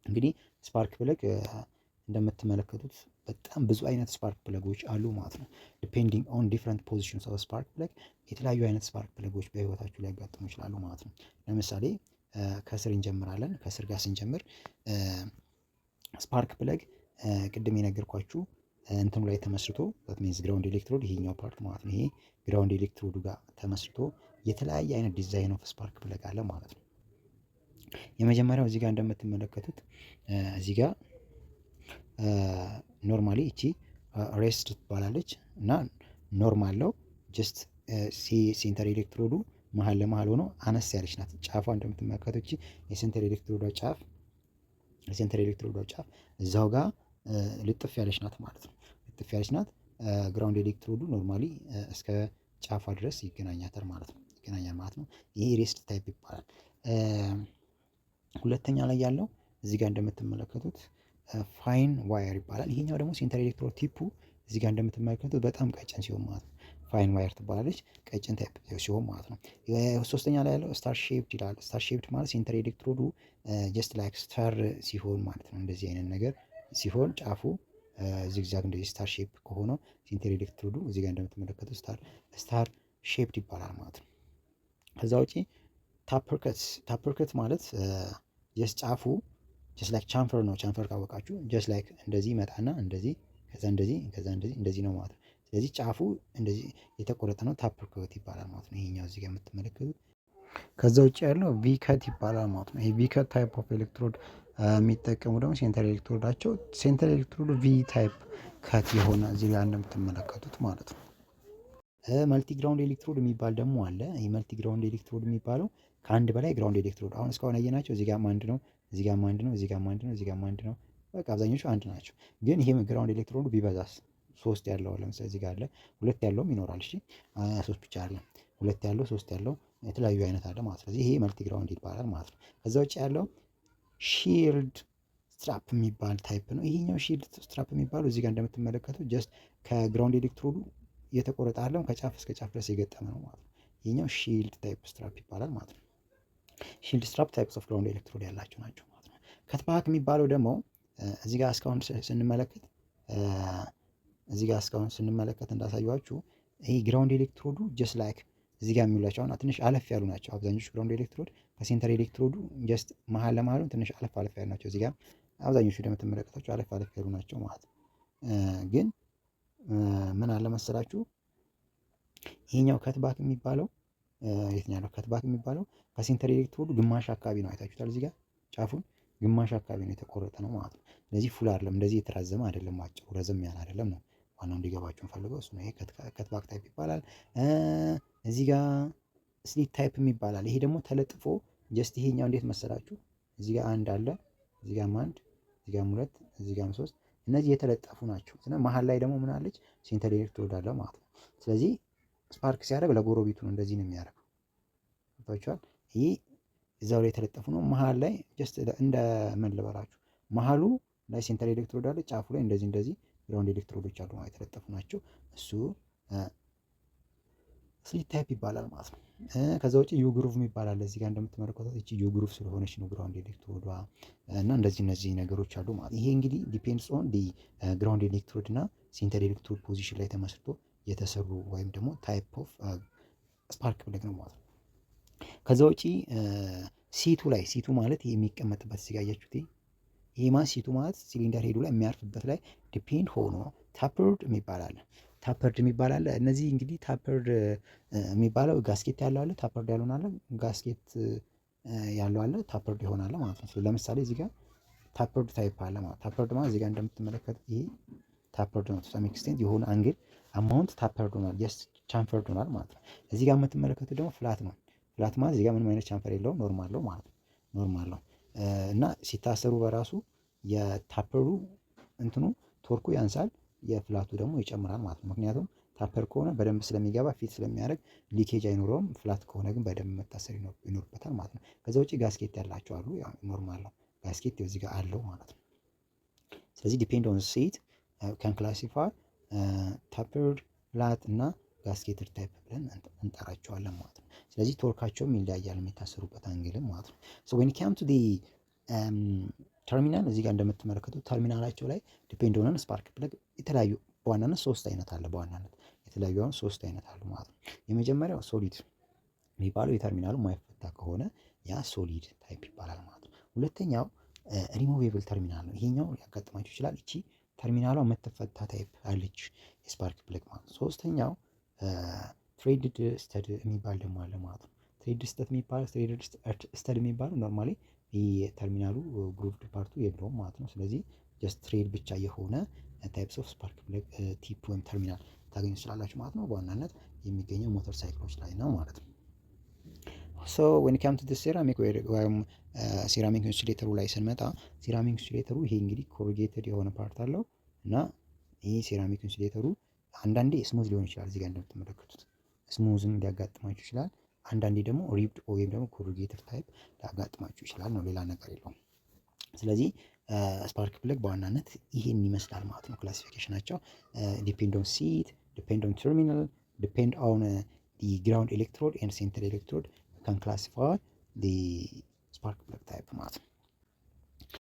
እንግዲህ spark plug እንደምትመለከቱት በጣም ብዙ አይነት spark plug ኦች አሉ ማለት ነው። Depending on different positions of spark plug የተለያዩ አይነት spark plug ኦች በህይወታችሁ ሊያጋጥሙ ይችላሉ ማለት ነው። ለምሳሌ ከስር እንጀምራለን። ከስር ጋር ስንጀምር spark plug ቅድም የነገርኳችሁ እንትኑ ላይ ተመስርቶ፣ that means ground electrode ይሄኛው part ማለት ነው። ይሄ ground electrode ኡ ጋር ተመስርቶ የተለያየ አይነት design of spark plug አለ ማለት ነው። የመጀመሪያው እዚህ ጋር እንደምትመለከቱት እዚህ ጋር normally እቺ raised ትባላለች እና normal ነው። Just center electrode ኡ መሀል ለመሀል ሆኖ አነስ ያለች ናት። ጫፏ እንደምትመለከቱት እቺ የ center electrode ኧ ጫፍ እዛው ጋር ልጥፍ ያለች ናት ማለት ነው። ልጥፍ ያለች ናት። Ground electrode ኡ normally እስከ ጫፏ ድረስ ይገናኛታል ማለት ነው። ይገናኛል ማለት ነው። ይሄ raised type ይባላል። ሁለተኛ ላይ ያለው እዚህ ጋር እንደምትመለከቱት fine wire ይባላል። ይሄኛው ደግሞ center electrode tip ኡ እዚህ ጋር እንደምትመለከቱት በጣም ቀጭን ሲሆን ማለት ነው። Fine wire ትባላለች፣ ቀጭን type ሲሆን ማለት ነው። ሶስተኛ ላይ ያለው star shaped ይላል። Star shaped ማለት center electrode ኡ just like star ሲሆን ማለት ነው። እንደዚህ አይነት ነገር ሲሆን፣ ጫፉ zigzag እንደዚህ star shape ከሆነው center electrode ኡ እዚህ ጋር እንደምትመለከቱት star shaped ይባላል ማለት ነው። ከዛ ውጪ taper cut። Taper cut ማለት just ጫፉ just like chamfer ነው። Chamfer ካወቃችሁ just like እንደዚህ ይመጣና እንደዚህ፣ ከዛ እንደዚህ፣ ከዛ እንደዚህ፣ እንደዚህ ነው ማለት ነው። ስለዚህ ጫፉ እንደዚህ የተቆረጠ ነው፣ taper cut ይባላል ማለት ነው። ይሄኛው እዚህ ጋር የምትመለከቱት። ከዛ ውጭ ያለው V cut ይባላል ማለት ነው። ይሄ V cut type of electrode የሚጠቀሙ ደግሞ center electrode ኣቸው center electrode ኡ V type cut የሆነ እዚህ ጋር እንደምትመለከቱት ማለት ነው። Multi ground electrode የሚባል ደግሞ አለ። ይህ multi ground electrode የሚባለው ከአንድ በላይ ground electrode፣ አሁን እስካሁን ያየናቸው እዚህ ጋርም አንድ ነው፣ እዚህ ጋርም አንድ ነው፣ እዚህ ጋርም አንድ ነው፣ እዚህ ጋርም አንድ ነው። በቃ አብዛኞቹ አንድ ናቸው። ግን ይሄም ground electrode ኡ ቢበዛስ? ሶስት ያለው ለምሳሌ እዚህ ጋር አለ፣ ሁለት ያለውም ይኖራል። እሺ፣ ሶስት ብቻ አይደለም፣ ሁለት ያለው፣ ሶስት ያለው፣ የተለያዩ አይነት አለ ማለት ነው። ስለዚህ ይሄ multi ground ይባላል ማለት ነው። ከዛ ውጭ ያለው shield strap የሚባል type ነው። ይሄኛው shield strap የሚባለው እዚህ ጋር እንደምትመለከቱት just ከ ground electrode ኡ የተቆረጠ አይደለም፣ ከጫፍ እስከ ጫፍ ድረስ የገጠመ ነው ማለት ነው። ይሄኛው shield type strap ይባላል ማለት ነው። Shield strap types of ground electrode ያላቸው ናቸው ማለት ነው። Cutback የሚባለው ደግሞ እዚህ ጋር እስካሁን ስንመለከት እንዳሳየኋችሁ ይሄ ground electrode ኡ just like እዚህ ጋር የሚውላቸው አሁን ትንሽ አለፍ ያሉ ናቸው። አብዛኞቹ ground electrode ከ center electrode ኡ just መሀል ለመሀሉ ትንሽ አለፍ አለፍ ያሉ ናቸው። እዚህ ጋር አብዛኞቹ እንደምትመለከቷቸው አለፍ አለፍ ያሉ ናቸው ማለት ነው። ግን ምን አለ መሰላችሁ፣ ይሄኛው cutback የሚባለው የትኛው ነው? Cutback የሚባለው ከ center electrode ኡ ግማሽ አካባቢ ነው። አይታችሁታል። እዚህ ጋር ጫፉን ግማሽ አካባቢ ነው የተቆረጠ ነው ማለት ነው። ስለዚህ full አይደለም፣ እንደዚህ የተራዘመ አይደለም፣ አጭሩ ረዘም ያለ አይደለም ነው። ዋናው እንዲገባችሁ ፈልገው እሱ ነው። ይሄ cutback type ይባላል። እዚህ ጋር slit type ይባላል። ይሄ ደግሞ ተለጥፎ just ይሄኛው እንዴት መሰላችሁ? እዚህ ጋር አንድ አለ፣ እዚህ ጋርም አንድ፣ እዚህ ጋርም ሁለት፣ እዚህ ጋርም ሶስት። እነዚህ የተለጠፉ ናቸው። መሀል ላይ ደግሞ ምን አለች? Center electrode አለ ማለት ነው። ስለዚህ spark ሲያደርግ ለጎረቤቱ ነው እንደዚህ ነው የሚያደርገው። ገብቷችኋል? ይህ እዛው ላይ የተለጠፉ ነው። መሀል ላይ just እንደ ምን ልበላችሁ፣ መሀሉ ላይ center electrode አለ፣ ጫፉ ላይ እንደዚህ እንደዚህ ground electrode ኦች አሉ ማለት የተለጠፉ ናቸው። እሱ slit type ይባላል ማለት ነው። ከዛ ውጪ U groove የሚባል አለ። እዚህ ጋር እንደምትመለከቱት እቺ U groove ስለሆነች ነው ground electrode ኧ እና እንደዚህ እነዚህ ነገሮች አሉ ማለት። ይሄ እንግዲህ depends on the ground electrode እና center electrode position ላይ ተመስርቶ የተሰሩ ወይም ደግሞ type of spark plug ነው ማለት ነው። ከዛ ውጪ seat ኡ ላይ፣ seat ኡ ማለት የሚቀመጥበት፣ እዚህ ጋር አያችሁት። ይሄ ማለት seat ኡ ማለት cylinder head ኡ ላይ የሚያርፍበት ላይ depend ሆኖ tapered የሚባል አለ። Tapered የሚባል አለ። እነዚህ እንግዲህ tapered የሚባለው gasket ያለው አለ፣ tapered ያልሆነ አለ፣ gasket ያለው አለ፣ tapered የሆነ አለ ማለት ነው። ለምሳሌ እዚህ ጋር tapered type አለ ማለት። Tapered ማለት እዚህ ጋር እንደምትመለከቱት ይሄ tapered ነው። To some extent የሆነ angle amount tapered ሆኗል፣ just chamfered ሆኗል ማለት ነው። እዚህ ጋር የምትመለከቱት ደግሞ flat ነው። Flat ማለት እዚህ ጋር ምንም አይነት chamfer የለውም፣ normal ነው ማለት ነው። Normal ነው እና ሲታሰሩ በራሱ የ taper ኡ እንትኑ torque ኡ ያንሳል፣ የ flat ኡ ደግሞ ይጨምራል ማለት ነው። ምክንያቱም taper ከሆነ በደንብ ስለሚገባ፣ fit ስለሚያደርግ leakage አይኖረውም። Flat ከሆነ ግን በደንብ መታሰር ይኖርበታል ማለት ነው። ከዛ ውጪ gasket ያላቸው አሉ፣ ያው normal ነው። Gasket እዚህ ጋር አለው ማለት ነው። ስለዚህ depend on seat can classify tapered፣ flat እና gasketed type ብለን እንጠራቸዋለን ማለት ነው። ስለዚህ torque ኣቸውም ይለያያል፣ የሚታሰሩበት angle ም ማለት ነው። So when come to the ተርሚናል እዚህ ጋር እንደምትመለከቱት ተርሚናላቸው ላይ depend ሆነን spark plug የተለያዩ በዋናነት ሶስት አይነት አለ። በዋናነት የተለያዩ አሁን ሶስት አይነት አሉ ማለት ነው። የመጀመሪያው solid የሚባለው የተርሚናሉ የማይፈታ ከሆነ ያ solid type ይባላል ማለት ነው። ሁለተኛው ሪሙቬብል ተርሚናል ነው። ይሄኛው ሊያጋጥማችሁ ይችላል። እቺ ተርሚናሏ የምትፈታ type አለች የ spark plug ማለት ነው። ሶስተኛው threaded stud የሚባል ደግሞ አለ ማለት ነው። Threaded stud የሚባለው normally ይህ terminal ኡ grooved part ኡ የለውም ማለት ነው። ስለዚህ just thread ብቻ የሆነ types of spark plug tip ወይም ተርሚናል ታገኙ ትችላላችሁ ማለት ነው። በዋናነት የሚገኘው ሞተር ሳይክሎች ላይ ነው ማለት ነው። So when come to ceramic ወይም ceramic insulator ኡ ላይ ስንመጣ ceramic insulator ኡ ይሄ እንግዲህ corrugated የሆነ part አለው እና ይሄ ceramic insulator ኡ አንዳንዴ smooth ሊሆን ይችላል። እዚህ ጋር እንደምትመለከቱት smooth ም ሊያጋጥማችሁ ይችላል። አንዳንዴ ደግሞ ribbed ወይም ደግሞ corrugated type ሊያጋጥማችሁ ይችላል ነው፣ ሌላ ነገር የለውም። ስለዚህ spark plug በዋናነት ይሄን ይመስላል ማለት ነው። Classification ኣቸው depend on seat፣ depend on terminal፣ depend on the ground electrode and center electrode can classify the spark plug type ማለት ነው።